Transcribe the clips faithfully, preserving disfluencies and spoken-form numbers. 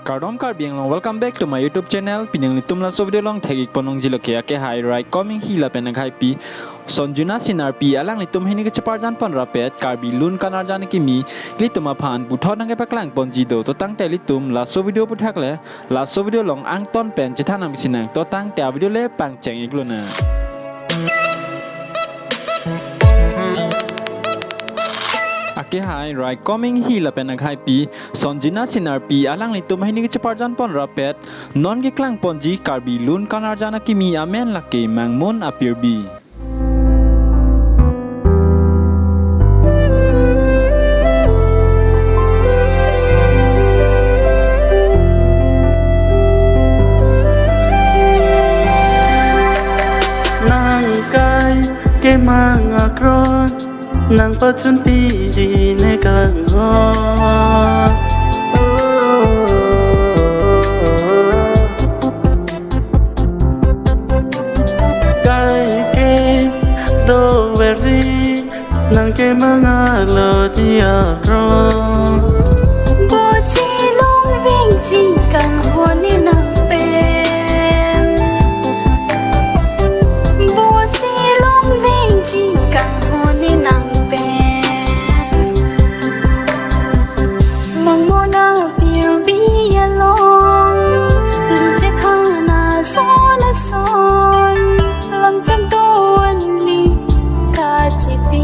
Kardom Karbi Anglong, welcome back to my YouTube channel. Pini nanglitum laso video along thek-ik ponlongji lake akehai Raikom Inghi lapen akhaipi Sonjuna Sinarpi, alanglitum hini kacheparjan pon rapet Karbi Lun Kanarjan Akimi ilitum aphan puthot nangkepaklang ponji do. To tangte ilitum laso video aputhak le laso video along angton pen chethan nangpisi nang. To tangte avideo le pangcheng-ik lonang. Akehai Raikom Inghi lapen akhaipi Sonjuna Sinarpi, alanglitum hini kacheparjan pon rapet non keklang ponji Karbi Lun Kanarjan Akimi amen lake Mangmun Apirbi. Nang kai kemang akron, nang pachunpiji ne kanghon. Kai kedoverji, nang kemang aloti akron. Bochi longvingji kanghon ne nang pen. Bochi longvingji kanghon ne nang pen. Mangmun Apirbi along, luchethang ason ason, lamcham to anli kachipi.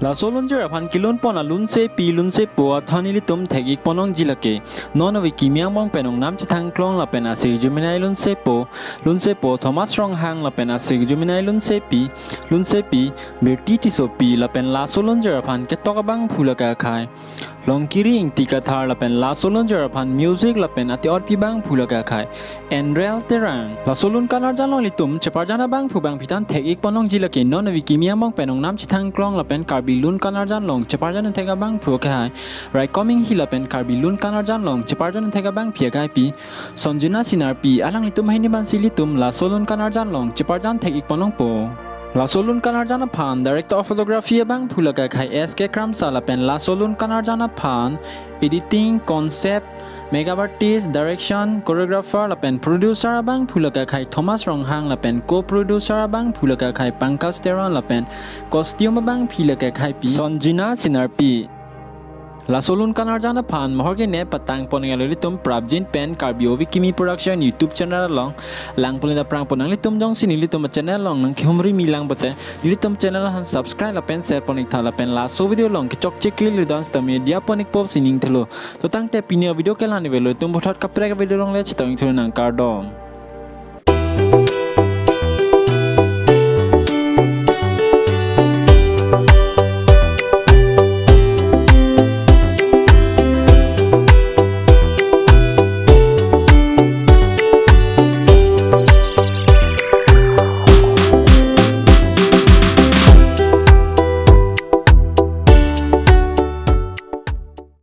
Laso lunjir aphan kelun pon alunsepi lunsepo athan ilitum thek-ik ponlongji lake non ave kimi angbong pen ongnam chethang klong lapen asirjumenei lunsepo, lunsepo Thomas Ronghang lapen asirjumenei lunsepi, lunsepi Birti Tissopi lapen laso lunjir aphan ketok abangphu lake akhai Longkiri Ingti Kathar lapen laso lunjir aphan music lapen ate-otpi abangphu lake akhai Enrel Terang. Laso Lun Kanarjan along ilitum cheparjan abangphu abangphi than thek-ik ponlongji lake non ave kimi angbong pen ongnam chethang klong lapen Karbi Lun Kanarjan along cheparjan thek abangphu akehai Raikom Inghi lapen Karbi Lun Kanarjan along cheparjan thek abangphi akhaipi Sonjuna Sinarpi, alanglitum hini mansi ilitum laso Lun Kanarjan along cheparjan thek-ik ponlongpo. Laso Lun Kanarjan aphan director of photography abangphu lake akhai S K Kramsa lapen laso Lun Kanarjan aphan editing, concept, makeup artist, direction, choreographer lapen producer abangphu lake akhai Thomas Ronghang lapen co-producer abangphu lake akhai Pankaj Teron lapen costume abangphi lake akhaipi Sonjuna Sinarpi. Laso Lun Kanarjan aphan mohor kene patang pon alo ilitum prapjin pen Karbi Ove Kimi Production YouTube channel along. Lang pon aphrang pon nanglitum jongsi nelitum channel along nangkehumri mi lang pote, nelitum channel aphan subscribe lapen share pon-ik tha lapen laso video along kechokche kili dance ta media pon-ikpo sining thelo. To tangte pini avideo ke la-an avelo, ilitum puthot kaprek avideo along le chetong-ik thu nang, kardom.